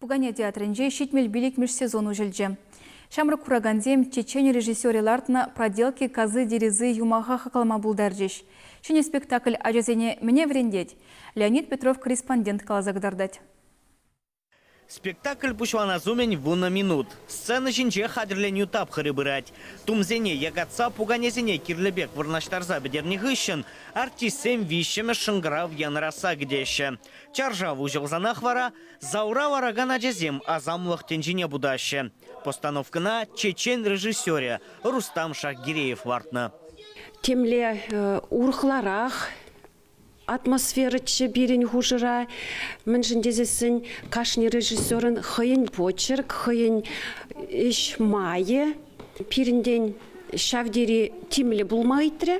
Пукане театрӗнче 75-мӗш сезон уҫӑлчӗ. Ҫамрӑк куракансем чечен режиссерӗ лартнӑ «Проделки козы дерезы» юмаха хаклама пултарчӗҫ. Ҫӗнӗ спектакль ачасене мӗне вӗрентет? Леонид Петров корреспондент каласа кӑтартать. Спектакль пуҫланас умӗн 10 минут. Сцена ҫинче хатӗрленӳ тапхӑрӗ пырать. Тумсене якатса пуканесене кирлӗ пек вырнаҫтарса пӗтернӗ хыҫҫӑн артистсем виҫҫӗмӗш шӑнкӑрав янӑрасса кӗтеҫҫӗ. Чаршав уҫӑлсанах вара залра ларакан ачасем асамлӑх тӗнчине путаҫҫӗ. Постановкӑна чечен режиссерӗ Рустам Шахгиреев лартнӑ. Темле урӑхларах атмосферӑччӗ пирӗн хушӑра. Мӗншӗн тесессӗн кашни режиссерӑн хӑйӗн почерк, хӑйӗн ӗҫ майӗ. Пирӗнтен ҫав тери тимлӗ пулма ыйтрӗ.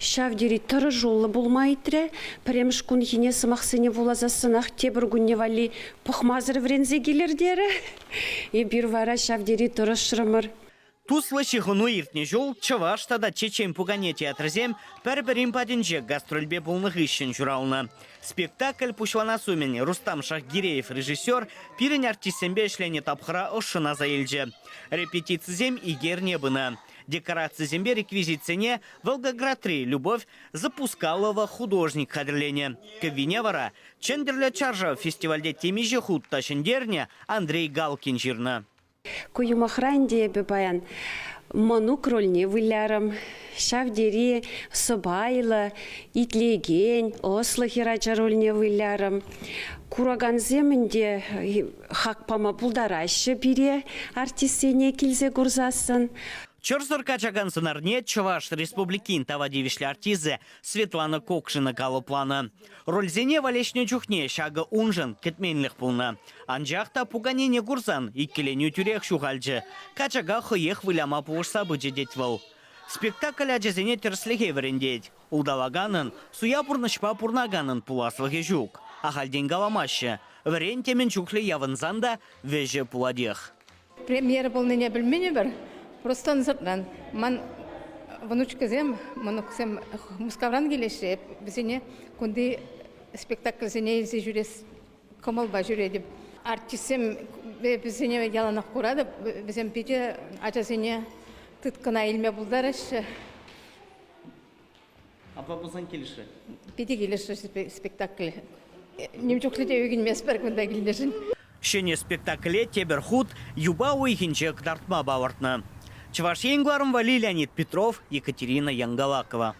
Ҫав тери тӑрӑшуллӑ пулма ыйтрӗ. Пӗрремӗш кунхине сӑмахсене вуласассӑнах тепӗр кунне валли пӑхмасӑр вӗренсе килӗр терӗ. Эпир вара ҫав тери тӑрӑшрӑмӑр. Туслӑ ҫыхӑну иртнӗ ҫул Чӑваш тата Чечен пукане театрӗсем пӗр-пӗрин патӗнче гастрольпе пулнӑ хыҫҫӑн ҫуралнӑ. Спектакль пуҫланас умӗн Рустам Шахгиреев режиссер пирӗн артистсемпе ӗҫленӗ тапхӑра ӑшшӑн аса илчӗ. Репетицисем ик эрне пынӑ. Декорацисемпе реквизитсене Волгоградри Любовь Запускалова художник хатӗрленӗ. Кӗввине вара Чӗнтӗрлӗ чаршав фестивальте темиҫе хут та ҫӗнтернӗ Андрей Галкин ҫырнӑ. Ку юмахра ӗнтӗ эпӗ паян мӑнук рольне вылярӑм. Ҫав тери сӑпайлӑ, итлекен, ӑслӑ хӗрача рольне вылярӑм. Куракансем ӗнтӗ хак пама пултараҫҫӗ пире, артистсене килсе курсассӑн. Чӑрсӑр качакан сӑнарне Чӑваш Республикин тава тивӗҫлӗ артисчӗ Светлана Кокшина калӑпланӑ. Рольсене валеҫнӗ чухне ҫакӑ уншӑн кӗтменлӗх пулнӑ. Анчах та пуканене курсан иккӗленӳ тӳрех ҫухалчӗ. Качака хӑех выляма пулӑшса пычӗ тет вӑл. Спектакль ачасене тӗрӗслӗхе вӗрентет. Улталаканӑн, суя пурнӑҫпа пурӑнаканӑн пуласлӑхӗ ҫук. Ахальтен каламаҫҫӗ, вӗрен темӗн чухлӗ явӑнсан та вӗҫӗ пулатех. Премьера пулнине пӗлмен эпир, просто ӑнсӑртран. Ман внучкӑсем, мӑнуксем Мускавран килеҫҫӗ, эп вӗсене кунти спектакльсене илсе ҫӳрес кӑмӑлпа ҫӳретӗп. Артистсем вӗсене яланах куратӑп, вӗсем питӗ ачасене тыткӑна илме пултараҫҫӗ. Апла пулсан килӗшрӗ. Питӗ килӗшрӗ спектакль. Ним чухлӗ те ӳкӗнместпӗр кунта килнӗшӗн. Ҫӗнӗ спектакле тепӗр хут юпа уйӑхӗнче кӑтартма палӑртнӑ. Чӑваш Ен кӑларӑм валли Леонид Петров, Екатерина Янгалакова.